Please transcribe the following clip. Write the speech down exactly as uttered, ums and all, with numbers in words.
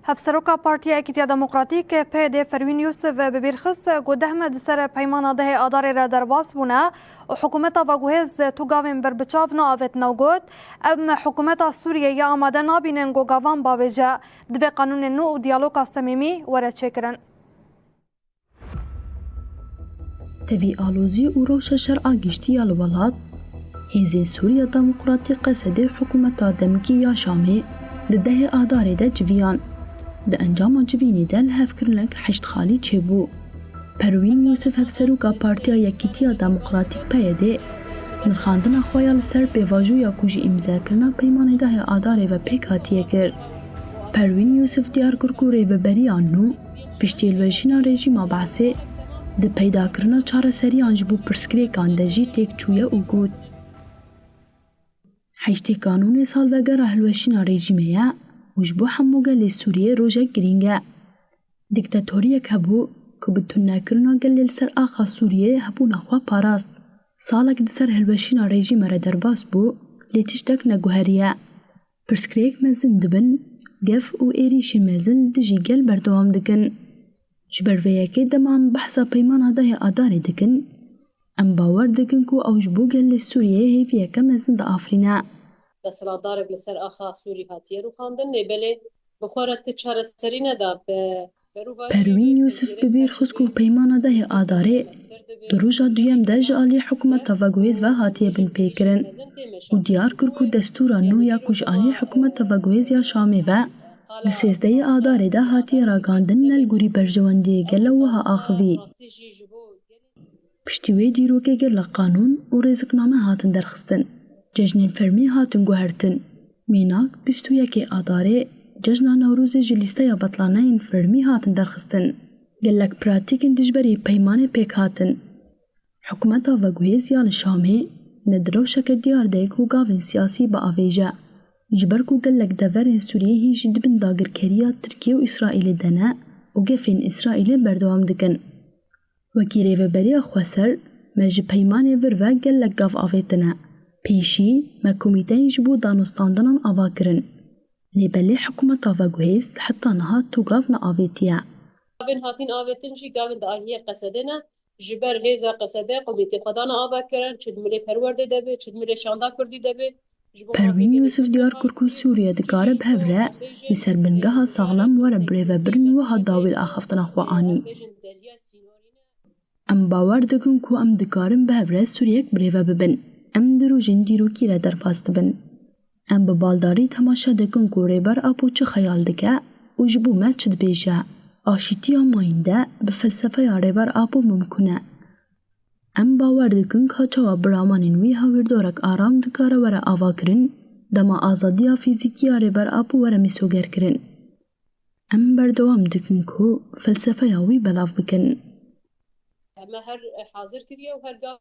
Hevseroka Partiya Yekîtiya Demokratîk, P Y D, Perwîn Yûsif bi bîr xist ku deh me di ser peymana dehê Adarê re derbas bûne û hikûmeta veguhêz tu gavên berbiçav neavêtine û got, Em hikûmeta Sûriyeyê amade nabînin ku gavan bavêje, divê qanûnên nû û diyaloga semîmî were çêkirin. Tevî alozî û rewşa şer a giştî ya li welat, hêzên Sûriya Demokratîk, Qesedê, hikûmeta demkî ya Şamê di dehê Adarê de civiyan. Di encama civînê de lihevkirinek heşt xalî çêbû. Perwîn Yûsif, hevseroka Partiya Yekîtiya Demokratîk, P Y D, nirxandina xwe ya li ser pêvajoya ku ji îmzakirina peymanê dehê Adarê ve pêk hatiye kir. Perwîn Yûsif diyar kir ku rêveberiya nû piştî hilweşîna rejîma Be'sê di peydakirina çareseriyan ji bo pirsgirêkan de jî têk çûye û got, Heştê Kanûnê salvegera hilweşîna rejîmê ye û ji bo hemû gelê Sûriyê rojek girîng e. Dîktatoriyek hebû ku bi tunekirina gelê li ser axa Sûriyê hebûna xwe parast. Salek di ser hilweşîna rejîmê re derbas bû, lê tiştek neguheriye. Pirsgirêk mezin dibin, gef û êrîşên mezin li dijî gel berdewam dikin. Ji ber vê yekê dema em behsa peymana dehê Adarê dikin, em bawer dikin ku ew ji bo gelê Sûriyeyê hêviyeke mezin diafirîne. Desthilatdarek li ser axa Sûrî hatiye rûxandin, lê belê bi xwe re ti çareserî neda. Bi Perwîn Yûsif bi bîr xist ku peymana dehê Adarê di roja duyem de ji alî hikûmeta veguhêz ve hatiye binpêkirin û diyar kir ku destûra nû ya ku ji alî hikûmeta veguhêz ya Şamê ve di sêzdehê Adarê de hatiye ragihandin ne li gorî berjewendiyê gelo wiha axivî. Piştî wê dîrokê gelek qanûn û rêzikname hatin derxistin. Cejnên fermî hatin guhertin. Mînak, bîst û yekê Adarê, Cejna Newrozê ji lîsteya betlaneyên fermî hatin derxistin. Gelek pratîkên dijberî peymanê pêk hatin. Hikûmeta veguhêz ya li Şamê ne di rewşeke diyar de ye ku gavên siyasî biavêje. Ji ber ku gelek deverên Sûriyê hîn jî di bin dagirkeriya Tirkiye û Îsraîlê de ne û gefên Îsraîlê berdewam dikin. Wekî Rêveberiya Xweser, me ji peymanê vir ve gelek gav avêtine. Pêşî me komîteyên ji bo danûstandinan ava kirin. Lê belê hikûmeta veguhêz heta niha tu gav neavêtiye. Gavên hatin avêtin jî gavên di aliyê Qesedê ne. Ji ber hêza Qesede komîtê xwe dane ava kirin, çi di milê perwerdê de be, çi di milê şanda kurdî de be. Perwîn Yûsif diyar kir ku Sûriye dikare bi hev re li ser bingeha saxlem were birêvebirin wiha dawî li axaftina xwe anî. Em bawer dikin ku em dikarin bi hev re Sûriyek birêve bibin. Em di rojên dîrokî re derbas dibin. Em bi baldarî temaşe dikin ku Rêber Apo çi xeyal dike û ji bo me çi dibêje. Aşîtiya mayînde bi felsefeya Rêber Apo mimkun e. Em bawer dikin ka çawa biramanên wî hawirdorek aram dikare were avakirin, dema azadiya fîzîkî ya Rêber Apo were mîsogerkirin. Em berdewam dikin ku felsefeya wî belav bikin. Em her hazir kiriye û her gav